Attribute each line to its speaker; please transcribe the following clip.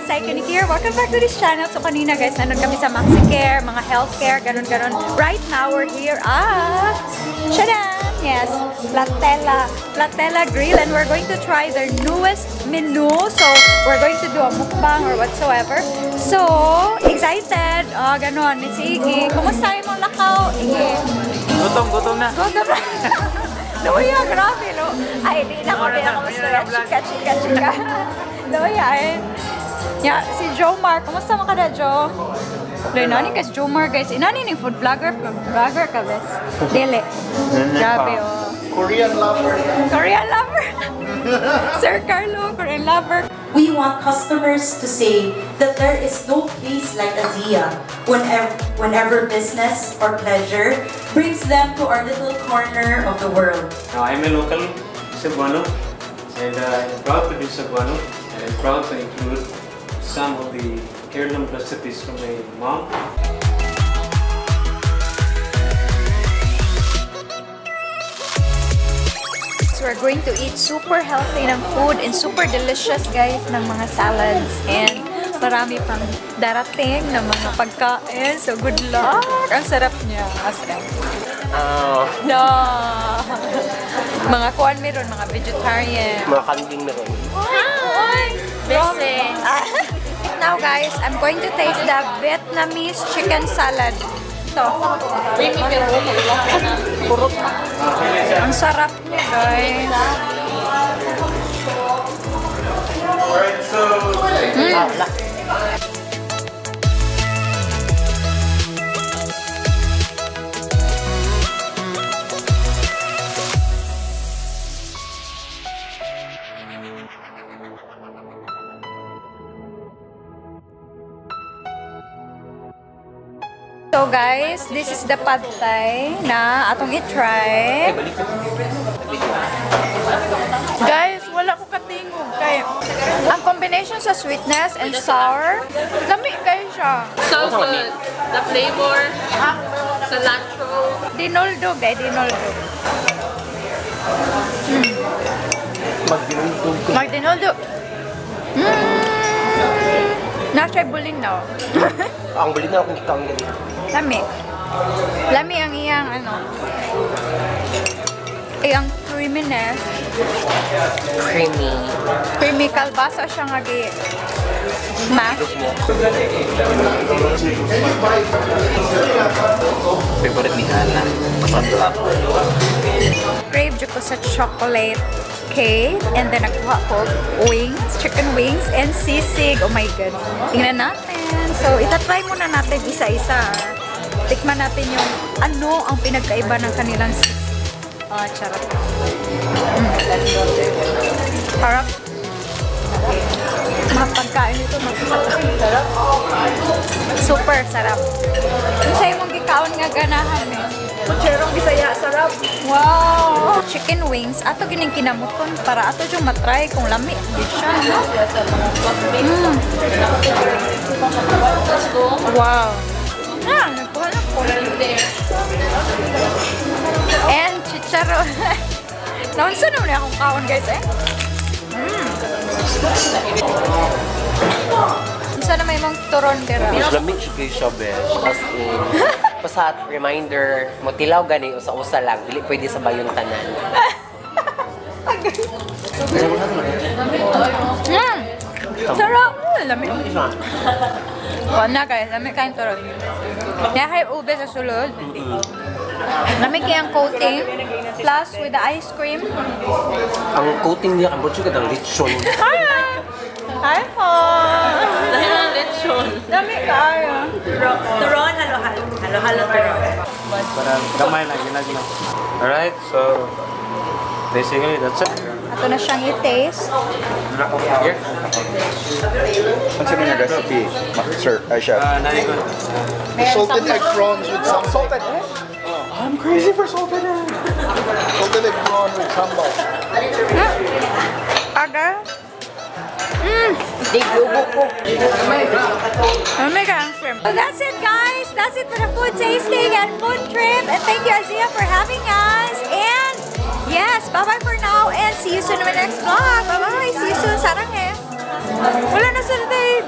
Speaker 1: guys! Icon here. Welcome back to this channel. So kanina guys, nandun kami sa MaxiCare, mga healthcare, ganun-ganun. Right now, we're here at... Tadam! Yes, Platela. Platela Grill, and we're going to try their newest menu. So, we're going to do a mukbang or whatsoever. So, excited! Oh, ganun. Sige. Kumusta yung mga lakaw? Sige.
Speaker 2: Gutom, gutom na.
Speaker 1: Gutom na. Luya, grabe, lo. Ay, di na ko, di na ko. Chika, chika, chika. Luya, eh. Yeah, si Jomar. Kumusta mo ka na, Jo? Luya, nani kasi Jomar, guys. Inani ni food vlogger, vlogger ka, bes. Dili. Grabe, oh.
Speaker 3: Korean lover.
Speaker 1: Korean lover. Sir Carlo, Korean lover.
Speaker 4: We want customers to say that there is no place like Azia whenever business or pleasure brings them to our little corner of the world.
Speaker 2: Now, I'm a local Cebuano, and I'm proud to be Cebuano, and I'm proud to include some of the heirloom recipes from my mom.
Speaker 1: We're going to eat super healthy ng food and super delicious, guys, ng mga salads and marami pang darating ng mga pagkain. So, good luck! Ang sarap niya. As in. No! Mga kuan meron, mga vegetarian.
Speaker 5: Mga kanding meron.
Speaker 1: Hi! Bese! Now, guys, I'm going to taste the Vietnamese chicken salad. Ito. Ang sarap niya, guys.
Speaker 2: Alright, so...
Speaker 1: So guys, this is the pad thai na atong i-try. Guys, wala ko katingog kay ang combination sa sweetness and sour, lami kayo siya.
Speaker 6: So good. The flavor, cilantro.
Speaker 1: Dinuldo, guys, dinuldo.
Speaker 5: Magdinuldo.
Speaker 1: Magdinuldo. Nasa bulinaw.
Speaker 5: Ang bulinaw kung kita ang ganito.
Speaker 1: Lami. Lami ang iyang ano. Iyang creaminess.
Speaker 5: Creamy.
Speaker 1: Creamy kalbasa siya nga gi. Mash.
Speaker 5: Favorite ni Hana. Masarap.
Speaker 1: Crave ko sa chocolate cake. And then nagkuha ko wings, chicken wings, and sisig. Oh my God. Tingnan natin. So, itatry muna natin isa-isa. Tikman natin yung ano ang pinagkaiba ng kanilang sisig. Ah, charot. Harap. Mga pagkain nito, masasarap. Super sarap. Yung sa'yo mong gikaon nga ganahan eh.
Speaker 6: Kucherong Bisaya, sarap.
Speaker 1: Wow! Chicken wings. Ato gining kinamuton para ato yung matry kung lami. Di siya, no? Wow! Ah, nagkuha na ko. And chicharon. Naunsa naman na akong kaon, guys, eh. Unsa na may mong turon dira?
Speaker 5: Mas lami siya kayo siya, besh. As in, basta reminder, motilaw gani, usa-usa lang. Dili pwede sa bayon tanan.
Speaker 1: Sarap! Lami. Wala guys, lami kayong turon. Kaya kayo ube sa sulod. Lami kayang coating. Plus with the ice cream.
Speaker 5: Ang coating niya, ang butcher ka ng lechon.
Speaker 1: Hi! Hi po!
Speaker 6: Dahil ang lechon.
Speaker 1: Lami kayo.
Speaker 4: Turon, halo-halo. Halo-halo turon.
Speaker 2: Parang gamay na, ginagna. Alright, so basically that's it.
Speaker 1: Ato na siyang i-taste.
Speaker 2: Here.
Speaker 3: What's your recipe, sir? Ay, chef.
Speaker 2: Nani good.
Speaker 3: Salted egg prawns with sambal. Salted egg?
Speaker 2: I'm crazy for salted egg.
Speaker 3: Salted egg prawn with sambal.
Speaker 1: Aga? Oh my God, shrimp. So that's it, guys. That's it for the food tasting and food trip. And thank you, Azia, for having us. And yes, bye-bye for now. And see you soon in my next vlog. Bye-bye. See you soon. Sarang eh. Wala na sila tayo.